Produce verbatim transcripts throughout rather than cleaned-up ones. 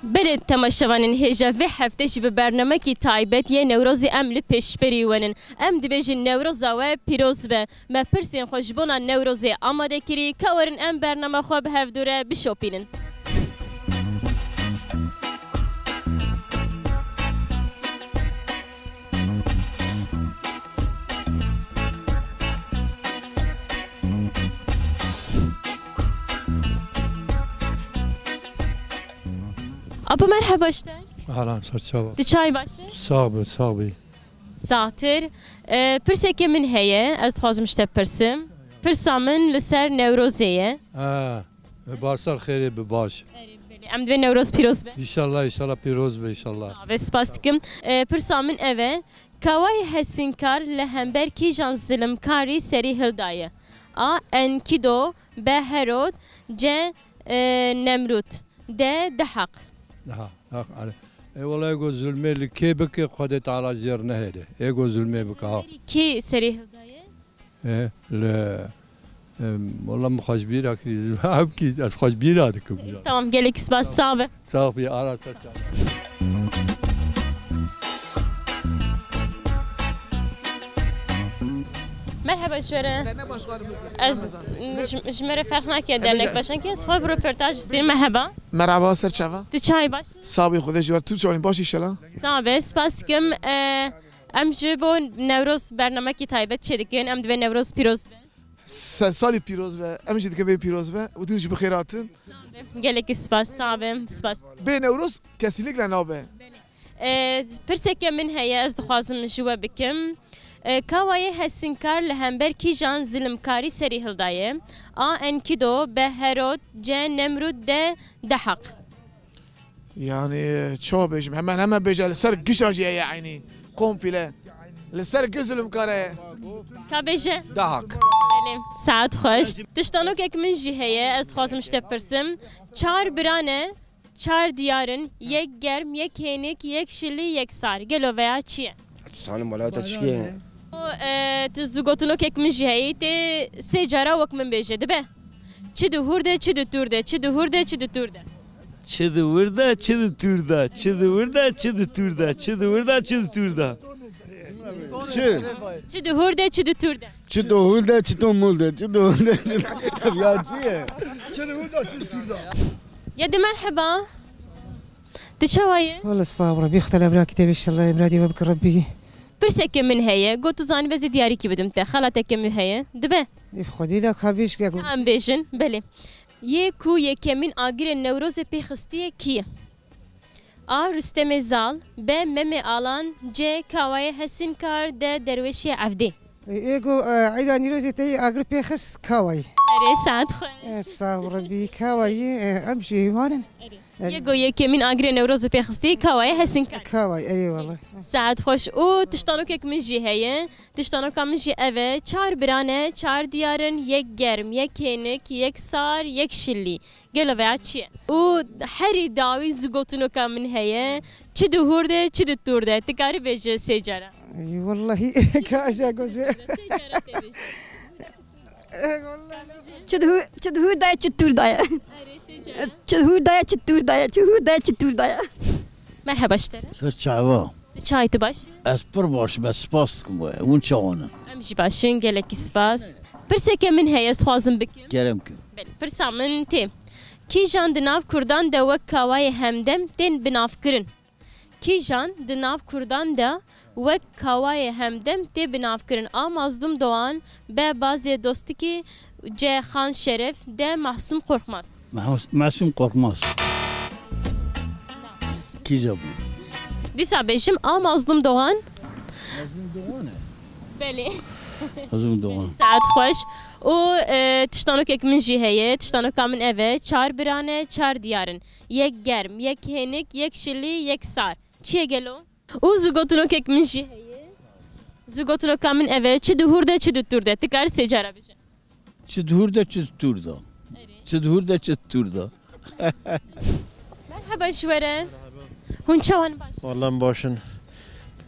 Belê temaşevanên hêja, vê heftê jî bi bernamekî taybet yê Newrozê em li pêşberî we nin. Em dibêjin Newroza we pîroz be. Me pirsên xwe ji bona Newrozê amade kirî, ka werin em bernama xwe bi hevdû re bişopînin. Apo, merheba ji te. Ahlan, ser çava. Tu çawa baş î? Sax be, sax be. Saxtir. E, pirsekê min heye, ez dixwazim ji te pirsim. Pirsa min li ser Newrozê ye. Ha, e, barsal xêrê bi baş. Erê, belê. Em divê Newroz pîroz be. Înşallah, înşallah pîroz be, înşallah. Sax be, spas dikim. E, pirsa min ev e. Kawayê Hesinkar li hember kîjan zilimkarî serî hildaye? A. Enkido, B. Herod, C. E, Nemrûd, D. Dihak. Aha, hak, are. E, wela ego zulmê li kê bike, Xwedê Teala jêr nehêle. Ego zulmê bike, ha. Kî serî hildaye? E, li, em, wela min xwe ji bîra kirî, hevkî ez xwe ji bîra dikim. Tamam, gelek spas, sax be. Sax be, ara ser çava. Merhaba ji we re. Dernek başkanımız. Ez Ramazan Bey. Ji, ji me re ferq nake dernek başkan kî, ez xwe bi röportaj distînim. Merhaba. Merhaba, ser çava. Tu çawa baş? Sax be, Xwedê ji we re, tu çawa baş înşallah. Sax be, spas dikim. E, Em ji bo Newroz bernamekî taybet çêdikin. Em divê Newroz pîroz be. Ser salî pîroz be. Em jî dikin bê pîroz be. Û tu jî bi xêr hatin. Gelekî spas, sax be, spas. Bê Newroz kesinlikle nabe. E, pirseke min heye, ez dixwazim ji we bikim. E, Kawayê Hesinkar li hember kîjan zilimkarî serî hildaye? A. Enkido, B. Herod, C. Nemrûd, D. Dehaq. Yani, çawa bêjim? Hemen hemen bêje, li ser gişa jî heye eynî. Komple. Li ser giş zulmkar e. Ka bêje? Dahak. Belê. Saet xweş. Tiştanokek min jî heye, ez dixwazim ji te pirsim. Çar bira ne, çar diyar in, yek germ, yek hênik, yek şilî, yek sar. Gelo veya çi ye? Salim, wala te çi kê? O, e, tu zû gotinokek min jî heyî, tê sê cara wek min bêje, dibe? Çi di hûr de, çi di tûr de, çi di hûr de, çi di tûr de. Çi di wir de, çi di tûr de, çi di wir de, çi di tûr de, çi di wir de, çi di tûr de. Çi? Çi di hûr de, çi di tûr de. Çi di hûr de, çi di mûl de, çi di hûr de, çi di... Ya çi ye? Çi di hûr de, çi di tûr de. Ya di merheba. Tu çawa yî? Wele sax ol, Rebbî xwe te li vir bike, te bê şerê miradê we bike Rebbî. Pirseke min heye, got tu zanî, ez ê diyarîkî bidim te. Xelateke min heye. Dibe? Ê Xwedê de ka bêj ke. Em bêjin, belê. Yê ku yekemîn agirê Newrozê pê xistiye kî ye? A. Rustemê Zal, B. Memê Alan, C. Kawayê Hesinkar, D. Derwêşê Evdê. Ê ku, e, eyda Nîrozê te yî agir pê xist Kawayî. Erê, saet xweş. E, sax ol Rebbî, Kawayî, e, em jî hêwan in. Erê. Erê. Yê ku yekemîn agirê Newrozê pê xistî Kawayê Hesinkar. Kawayî, erê wele. Saet xweş. Û tiştanokek min jî heye. Tiştanoka min jî ev e. Çar bira ne, çar diyar in, yek germ, yek hênik, yek sar, yek şilî. Gelo veya çi ye? Û herî dawî zû gotinoka min heye. Çi di hûr de, çi di tûr de. Tu karî bêje sê cara. Ey, wellahî, ka aja goze. Sê cara tê bêje. Ey, wellahî. Çi di hû-, çi di hûr de ye, çi tûr de ye. Erê, sê cara. Çi di hûr de ye, çi tûr de ye, çi hûr de ye, çi tûr de ye. Merheba ji te re. Ser çava. Çawa yî, tu baş? Ez pir baş im, ez spas dikim we. Hûn çawa ne? Em jî baş in, gelekî spas. Pirseke min heye, ez dixwazim bikim. Kerem ke. Belê, pirsa min tê. Kîjan di nav kurdan de wek Kawayê Hemdem tên binavkirin? Kîjan di nav kurdan de wek Kawayê Hemdem tê binavkirin? A. Mazlûm Doğan, B. Bazê Dostikî, C. Xan Şeref, D. Masûm Korkmaz. Mas-, Masûm Korkmaz. Kîja bû? Dîsa bêjim, A. Mazlûm Doğan. Mazlûm Doğan e? Belê. Mazlûm Doğan. Saet xweş. Û, e, tiştanokek min jî heye. Tiştanoka min ev e. Çar bira ne, çar diyar in. Yek germ, yek hênik, yek şilî, yek sar. Çi ye gelo? Û zû gotinokek min jî heye. Zû gotinoka min ev e. Çi di hûr de, çi di tûr de. Tu karî sê cara bêje. Çi di hûr de, çi di tûr de. Erê. Çi di hûr de, çi di tûr de. Merheba ji we re. Hûn çawa ne, baş? Wallah em baş in.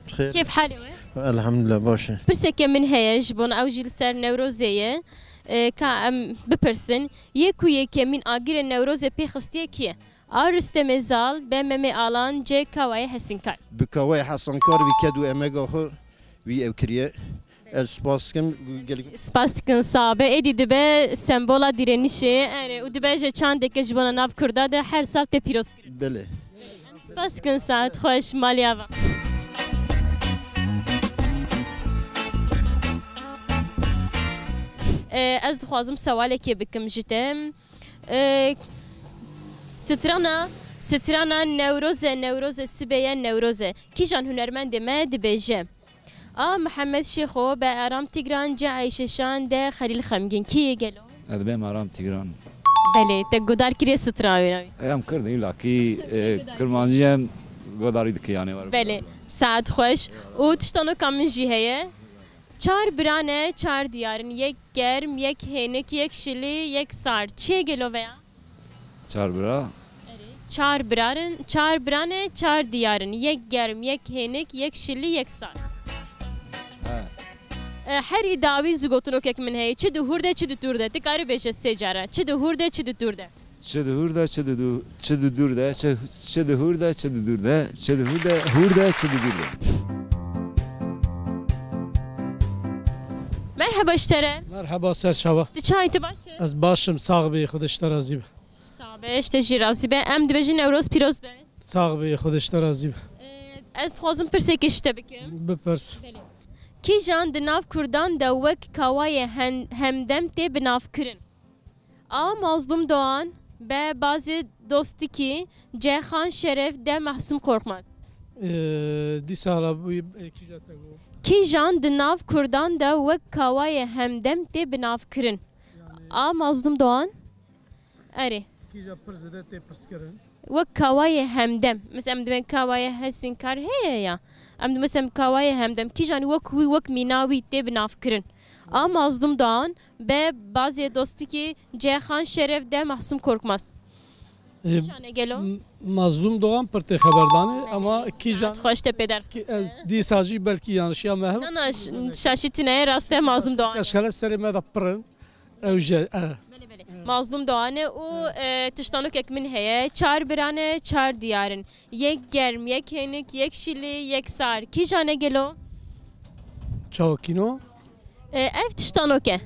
Xêr. Kêf halê we? Elhamdulillah, baş in. Pirseke min heye ji bo ew jî li ser Newrozê ye. E, ka em bipirsin. Yê ku yekemîn agirê Newrozê pê xistiye kî ye? A Rûstemê Zal be Memê Alan cê Kawayê Hesinkar. Bi Kawayê Hesinkar vî ked û emega xwe wî ew kiriye. Ez spas dikim, gelek Spas dikin sabe. Êdî dibe sembola dirênişê, erê, û dibe ji çandeke ji bona nav Kurda de her sal tê pîroz kirin. Belê. Spas dikin, saet xweş, malî ava. Ee, ez dixwazim sewalekê bikim ji te. Ee, strana, strana Newroz e, Newroz e, sibê ye, Newroz e. Kîjan hunermendê me dibêje? A. Mihemed Şêxo, B. Aram Tîgran, C. Eyşe Şan, D. Xelîl Xemgîn. Kî yê gelo? Ez dibêm Aram Tîgran. Belê, te godar kiriye stran wê navî. Em Kurd in, îlakî, e, Kurmancî em godarî dike yani. Belê, saet xweş. Û tiştanoka min jî heye. Çar bira ne, çar diyar in. Yek germ, yek hênik, yek şilî, yek sar. Çi yê gelo veya? Çar bira. Çar bira in, çar bira ne, çar diyar in. Yek germ, yek hênik, yek şilî, yek sar. He. E, herî dawî zû gotinokek min heye. Çi di hûr de, çi di tûr de. Ti karî bêje sê cara. Çi di hûr de, çi di tûr de. Çi di hûr de, çi di dû-, çi di dûr de, çi, çi di hûr de, çi di dûr de, çi di hûr de, hûr de, çi di dûr de. Merheba ji te re. Merheba, ser çava. Ti çawa yî, tu baş î? Ez baş im, sax bî, Xwedê ji te razî be. Sax be, ji te jî razî be. Em dibêjin Newroz pîroz be. Sax bî, Xwedê ji te razî be. Ee, ez dixwazim pirsekê ji te bikim. Bipirs. Belê. Kîjan di nav Kurdan de wek Kawayê Hen-, Hemdem tê binavkirin? A. Mazlûm Doğan, B. Bazê Dostikî, C. Xan Şeref, D. Mahsûm Korkmaz. Ee, dîsa hala bu, e, kîja te got? Kîjan di nav Kurdan de wek Kawayê Hemdem tê binavkirin? A. Mazlûm Doğan. Erê. Kîja pir zêde tê pirs kirin? Wek Kawayê Hemdem. Mesela em dibên Kawayê Hesinkar heye ya. Em di-, mesela Kawayê Hemdem. Kîjan wek wî, wek mîna wî tê binavkirin? A. Mazlûm Doğan, B. Bazê Dostikî, C. Xan Şeref, D. Mahsûm Korkmaz. E, Kîjan e gelo? M-, Mazlûm Doğan pir tê xeberdanê, ama kîjan? Saet xweş te pêder. Ki, ez dîsa jî belkî yanlışiya me hebe. Na, na, ş-, şaşî tune ye, rast e, Mazlûm Doğan. Eşxele serê me de pir in. Ew jî, e. Belê, belê. Mazlûm Doğan e û, e, tiştanokek min heye. Çar bira ne, çar diyar in. Yek germ, yek hênik, yek şilî, yek sar. Kîjan e gelo? Çawakîno? E, ev tiştanok e.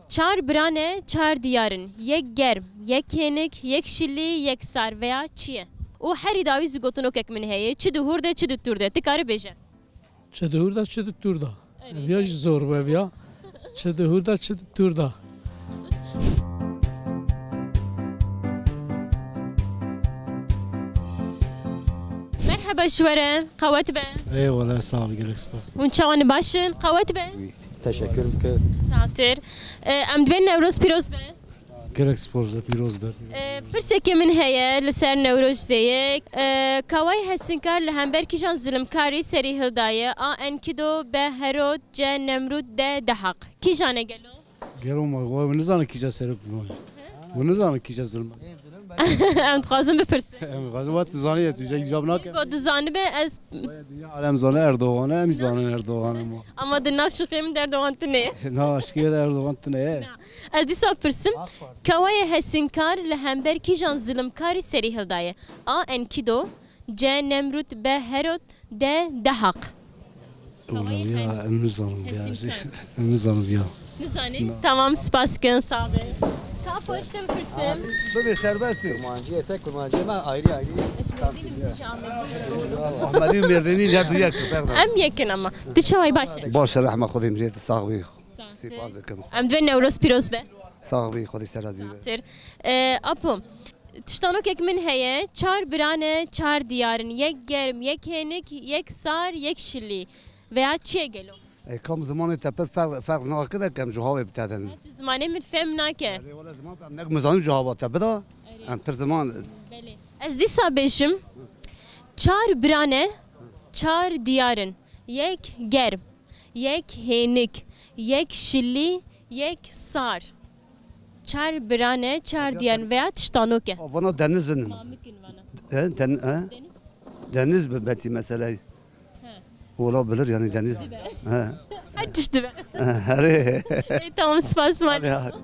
Çar bira ne, çar diyar in. Yek germ, yek hênik, yek şilî, yek sar veya çi ye? Û herî dawî zû gotinokek min heye. Çi di hûr de, çi di tûr de. Ti karî bêje. Çi di hûr de, çi di tûr de. Ev ya jî zor bû ev ya. Çi di hûr de, çi di tûr de. Merheba ji we re, qewet be. Eyvallah, sağ ol, gelek spas. Hûn çawa ne, baş in? Qewet be. Teşekkür bike. Satir. E, em dibên Newroz pîroz be. Gelek spor be, pîroz be. E, pirsekê min heye li ser Newrozê ye. E, Kawayê Hesinkar li hember kîjan zilimkarî serî hildaye? A. Enkido, B. Herod, C. Nemrûd, D. Dehaq. Kîjan e gelo? Gelo ma, we nizane kîja serok bû. We nizane kîja zilim. Em dixwazin bipirsin. Em dixwazin, we dizanî, ez tu cevap nakim. Go dizanibe ez. Dinya alem zane Erdogan e, em zanin Erdogan e ma. Ama di nav şixê min de Erdogan tune ye. Na, şixê de Erdogan tune ye. Ez dîsa pirsim, Kawayê Hesinkar li hember kîjan zilimkarî serî hildaye? A. Enkido, C. Nemrûd, B. Herod, D. Dehaq. Wela ya, em nizanim ya. Em nizanim ya. Nizanî? Tamam, spas dikin, sax be. Ka xweş te bipirsim. Bibê serbest e. Kurmanciyê te, kurmanciyê me ayrı ayrı. Ahmedî û Mêrdînî ne du yek e, pardon. Em yek in ama. Tu çawa yî, baş e? Baş e, rehma Xwedê, em jê sax bî. Spas dikim. Em dibên Newroz pîroz be. Sax bî, Xwedê ser razî be. Satir. E, Apo, tiştanokek min heye, çar bira ne, çar diyar in. Yek germ, yek hênik, yek sar, yek şilî. Veya çi ye gelo? E, kam zimanê te pir ferq, ferq nake de kem ji havê bi te din. Zimanê min fem nake. Erê, wele ziman em nek mizanim ji hava te bida. Erê. Em pir ziman. Belê. Ez dîsa bêjim, çar bira ne, çar diyar in. Yek germ, yek hênik, yek şilî, yek sar. Çar bira ne, çar diyar in veya tiştanok e. Vana deniz in. Mamik in vana. He, den-, he? Deniz? Deniz bi betî mesele. He. Olabilir yani deniz. He. Her tişt dibe. Herê. Ê, tamam, spas mal. Hadi, hadi.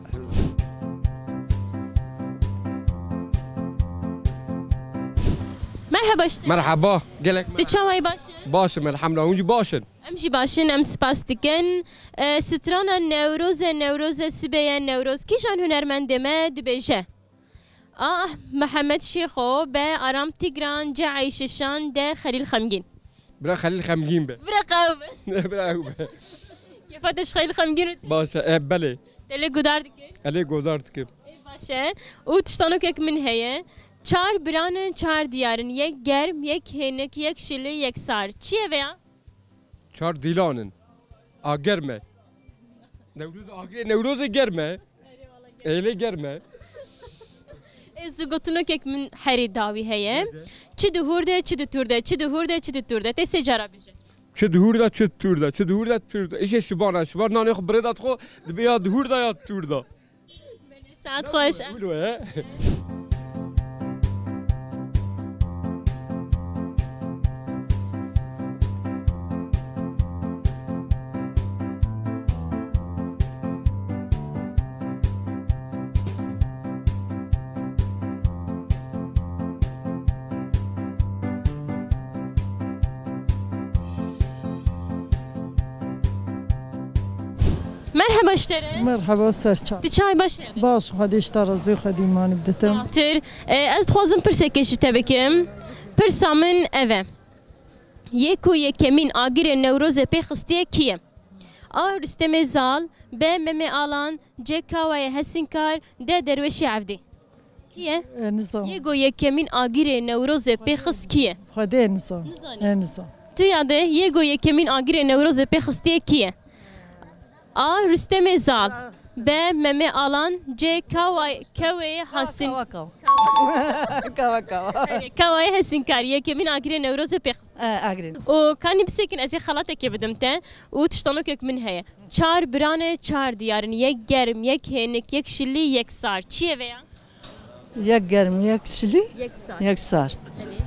Merheba ji te. Merheba, gelek. Tu çawa yî, baş î? Baş im, elhamdulillah. Hûn jî baş in? Em jî baş in, em spas dikin. E, strana Newroz e, Newroz e, sibê ye Newroz. Kîjan hunermendê me dibêje? A. Mihemed Şêxo, B. Aram Tîgran, C. Eyşe Şan, D. Xelîl Xemgîn. Bira Xelîl Xemgîn be. Bira qew be. Bira ew be. Kêfa te ji Xelîl Xemgîn re tê? Baş e, e, belê. Te lê guhdar dike? E, lê guhdar dikim. Ê, baş e. Û tiştanokek min heye. Çar biran in, çar diyar in. Yek germ, yek hênik, yek şilî, yek sar. Çi ye vêya? Çar dîlan in. A germ e. Newroz, agirê Newrozê germ e. Ê, lê germ e. Ê, zû gotinokek min herî dawî heye. Çi di hûr de, çi di tûr de, çi di hûr de, çi di tûr de. Tê sê cara bêje. Çi di hûr de, çi di tûr de, çi di hûr de, tûr de. Îşê şivan e, şivan nanê xwe birê de dixwe, dibe ya di hûr de ya di tûr de. Saet xweş. Wilo ye. Merheba ji te re. Merheba, ser çav. Tu çawa yî, baş î? Baş, Xwedê ji te razî, Xwedê îmanî biditim. Satir. E, ez dixwazim pirsekê ji te bikim. Pirsa min ev e. Yê ku yekemîn agirê Newrozê pê xistiye kî ye? A. Rustemê Zal, B. Memê Alan, C. Kawayê Hesinkar, D. Derwêşê Evdî. Kî ye? E, nizam. Yê ku yekemîn agirê Newrozê pê xist kî ye? Xwedê nizam. Nizanî. E, nizam. Tu yade yê ku yekemîn agirê Newrozê pê xistiye kî ye? A. Rustemê Zal. B. Memê Alan. C. Kaway-, Kawê Hasin. Kawa, kawa. Kawa, kawa. Kawayê Hesinkar yekemîn agirê Newrozê pê xist. E, agirê. Û kanî bisekin, ez ê xelatekê bidim te. Û tiştanokek min heye. Çar biran e, çar diyar in. Yek germ, yek hênik, yek şilî, yek sar. Çi ye vêya? Yek germ, yek şilî, yek sar. Yek sar. Belê.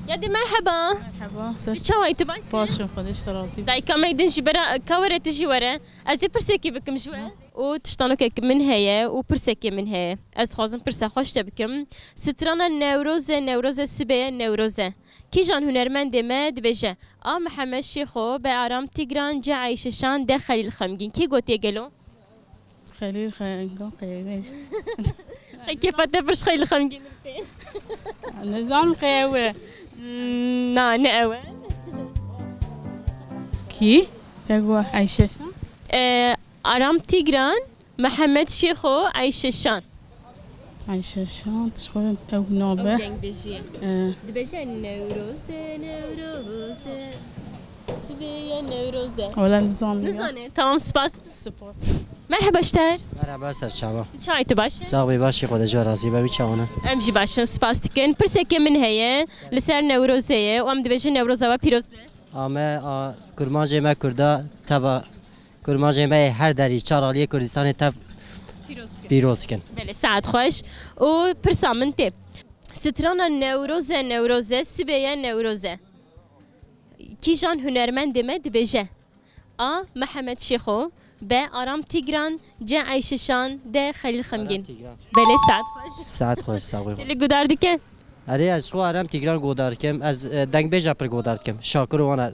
Yadê, merheba. Merheba. Tu çawa yî, tu baş î? Baş im, Xwedê ji te razî be. Dayika me din jî bera, ka were tu jî were. Ez ê pirsekê bikim ji we. Û tiştanokek min heye û pirsekê min heye. Ez dixwazim pirsa xwe ji te bikim. Strana Newroz e, Newroz e, sibê ye Newroz e. Kîjan hunermendê me dibêje? A. Mihemed Şêxo, B. Aram Tîgran, C. Eyşe Şan, D. Xelîl Xemgîn. Kî gotiye gelo? Xelîl Xemgîn qeyewê. Qey kêfa te pir ji Xelîl Xemgîn re tê? Nizanim qey ew e. Na, ne ew e. Kî? Te got Eyşe Şan? E, Aram Tîgran, Mihemed Şêxo, Eyşe Şan. Eyşe Şan, tişt xwe ew nabe. Ew dengbêjî ye. E. Dibêje Newroz e, Newroz e. Sibê ye Newroz e. Wala nizanim ya. Nizane. Tamam, spas. Spas. Merheba ji te re. Merheba, ser çava. Tu çawa yî, tu baş î? Sax bî, baş î, Xwedê ji we razî be, wî çawa ne? Em jî baş in, spas dikin. Pirsekê min heye, li ser Newrozê ye û em dibêjin Newroza we pîroz be. A me, a, kurmancê me kurda, teva kurmancê me yê her derî, çar aliyê Kurdistanê tev pîroz dikin. Pîroz dikin. Belê, saet xweş. Û pirsa min tê. Strana Newroz e, Newroz e, sibê ye Newroz e. Kîjan hunermendê me dibêje? A. Mihemed Şêxo, B. Aram Tîgran, C. Eyşe Şan, D. Xelîl Xemgîn. Aram Tîgran. Belê, saet xweş. Saet xweş, sax bî. Te lê guhdar dike? Erê, ez xwe Aram Tîgran guhdar dikim. Ez, e, dengbêja pir guhdar dikim. Şakir û wana,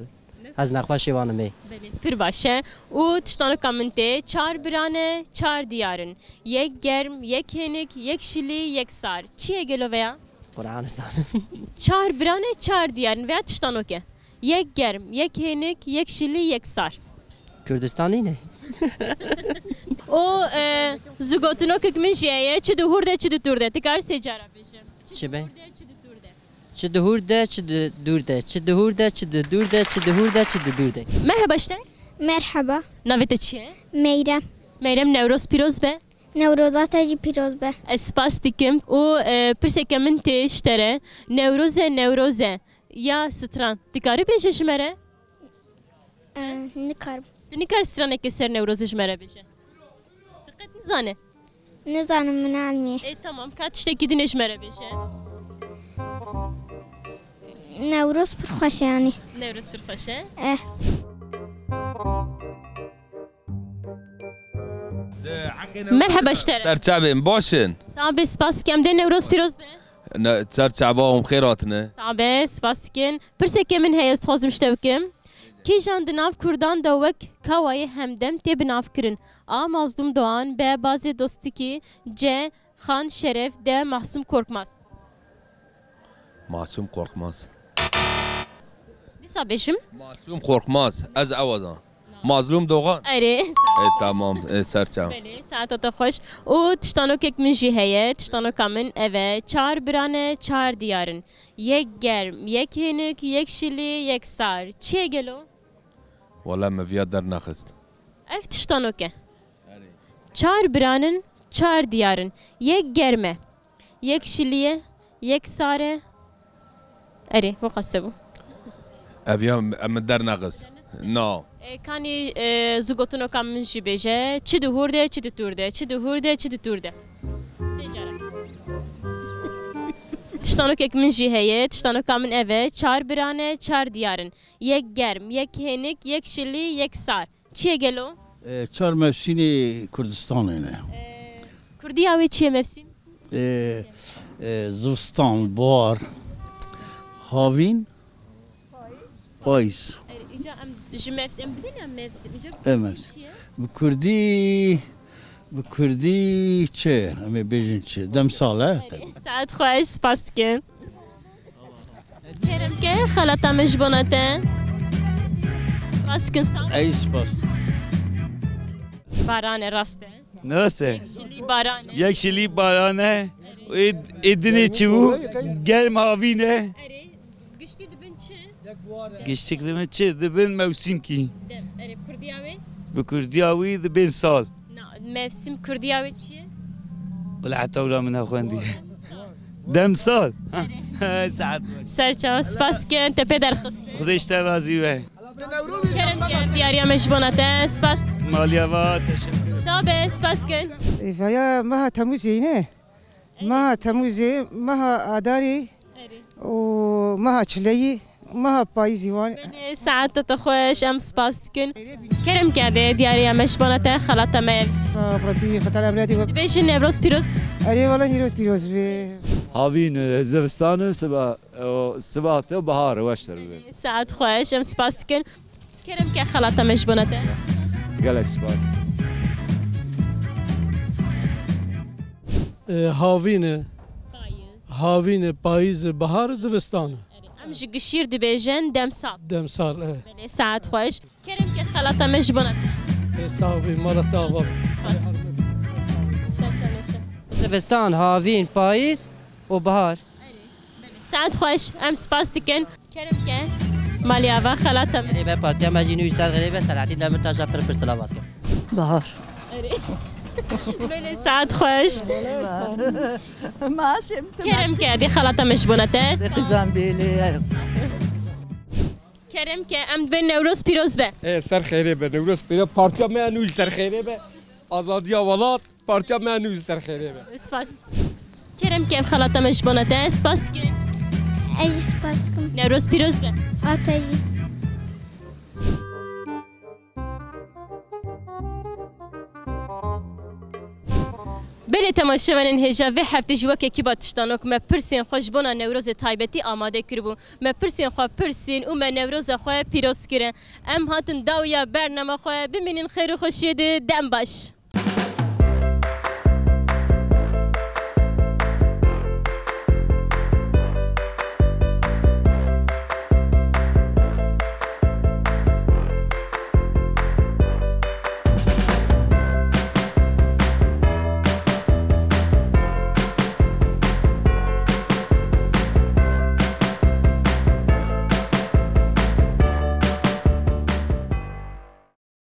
ez nexweşê wan im ê. Belê, pir baş e. Û tiştanoka min tê, çar biran e, çar diyar in. Yek germ, yek hênik, yek şilî, yek sar. Çi ye gelo vêya? Qur'an zanim. Çar biran e, çar diyar in. Vêya tiştanok e. Yek germ, yek hênik, yek şilî, yek sar. Kurdistanî ne? O, e, zû gotinokek min jî heye, çi di hûr de, çi di tûr de. Ti kar sê cara bêje. Çi be? Çi di hûr de, çi di tûr de. Çi di hûr de, çi di dûr de, çi di hûr de, çi di dûr de, çi di dûr de. Merheba ji te. Merheba. Navê te çi ye? Meyrem. Meyrem, Newroz pîroz be. Newroza te jî pîroz be. Ez spas dikim û, e, pirseke min tê ji te re. Newroz e, Newroz e. Ya stran. Dikarî bêje ji me re? E, nikarim. Tu nikar stranekê ser Newrozê ji me re bêje. Tu qet nizane? Nizanim, min elmî. E, tamam. Ka tiştekî din ê ji me re bêje. Newroz pir xweş e, yanî. Newroz pir xweş e? Eh. Di Merheba ji te re. Serçavên baş in. Sax be, spas dikim. Em dê Newroz pîroz be. Ne, serçava hûn xêr hatine. Sax be, spas dikin. Pirsekê min heye, ez dixwazim ji te bikim. Kîjan di nav Kurdan de wek Kawayê Hemdem tê binavkirin? A. Mazlûm Doğan, B. Bazê Dostikî, C. Xan Şeref, D. Mahsûm Korkmaz. Masum Korkmaz. Dîsa bêjim? Masum Korkmaz. Ez ewa da. Mazlum Doğan. Erê. E, tamam. E, serçam. Belê, saeta te xweş. Û tiştanokek min jî heye. Tiştanoka min ev e. Çar bira ne, çar diyar in. Yek germ, yek hênik, yek şilî, yek sar. Çi ye gelo? Wala me viya dernexist. Ev tiştanok e. Çar bira ne, çar diyar in. Yek germ e. Yek şilî ye, yek sar e. Erê, bu qase bû. Ev ya em min dernexist. Na. E, kanî, e, zû gotinoka min jî bêje. Çi di hûr de, çi di tûr de, çi di hûr de, çi di tûr de. Sê cara. Tiştanokek min jî heye. Tiştanoka min ev e. Çar bira ne, çar diyar in. Yek germ, yek hênik, yek şilî, yek sar. Çi ye gelo? E, çar mevsîmê Kurdistanê ne. E, Kurdiya wê çi ye mevsîm? E, e, zivistan, buhar, havîn, payîz. E, îca em ji mevs-, em dibên em mevsîm. Îca E, mevsîm. Çi ye? Bi Kurdî, bi Kurdî çi? Em ê bêjin çi? Demsal e? Saet xweş, spas dikim. Kerem ke, xelata me ji bona te. Spas dikin, sağ ol. Ey spas. Baran e, rast e. Rast e. Şilî baran e. Yek şilî baran e. Ê, ê dinê çi bû? Germ havîn e. Erê, giştî dibin çi? Giştik dibin çi? Dibin mewsîmkî. Dem, erê, kurdiya wê? Bi kurdiya wî dibin sal. Na, mevsim kurdiya wê çi ye? Wala heta wira min nexwendiye. Demsal. Saet. Serçawa, spas dikin, te pê derxist. Xwedê ji te razî be. Kerem ke, diyariya me ji bona te, spas. Maliya va, teşekkür. Sağ be, spas dikin. Vaya meha Temûzê ne? Meha Temûzê, meha Adarê û meha Çileyî, meha payîzî wan. Belê, saeta te xweş, em spas dikin. Kerem ke, dê diyariya me ji bona te, xelata me ev. Sağ ol, Rebî, xetan em redî we. Dibêjin Newroz pîroz. Erê, wala Nîroz pîroz be. Havîn, e, zivistan e, siba, e, o, sibat e, bahar e, weştir be. Saet xweş, em spas dikin. Kerem ke, xelata me ji bona te. Gelek spas. E, havîn e. Payîz. Havîn e, payîz e, bahar, zivistan e. Erê, em ji gişîr dibêjin demsal. Demsal, e. Belê, saet xweş. Kerem ke, xelata me ji bona te. E, sağ ol, mala te ava. Spas. Zivistan, havîn, payîz û bahar. Saet xweş, em spas dikin. Kerem ke, malî ava, xelata me. Erê be, partiya me jî nû ser xêrê be, Selahattin Demirtaş a pir pir silavat kim. Bahar. Erê. Belê, saet xweş. Maaşê min. Kerem ke, dê xelata me ji bona te. Dê qizan bêlê. Kerem ke, em dibên Newroz pîroz be. Ê, ser xêrê be, Newroz pîroz. Partiya me ya nû ser xêrê be. Azadiya welat. Partiya me nû li ser xêrê be. Spas. Kerem ke, ev xelata me ji bona te. Spas dikin. Ez jî spas dikim. Newroz pîroz be. A te jî. Belê temaşevanên hêja, vê heftê jî wek ekîba Tiştanok me pirsên xwe ji bona Newrozê taybetî amade kiribû. Me pirsên xwe pirsîn û me Newroza xwe pîroz kirin. Em hatin dawiya bernama xwe. Bimînin xêr û xweşiyê de. Dem baş.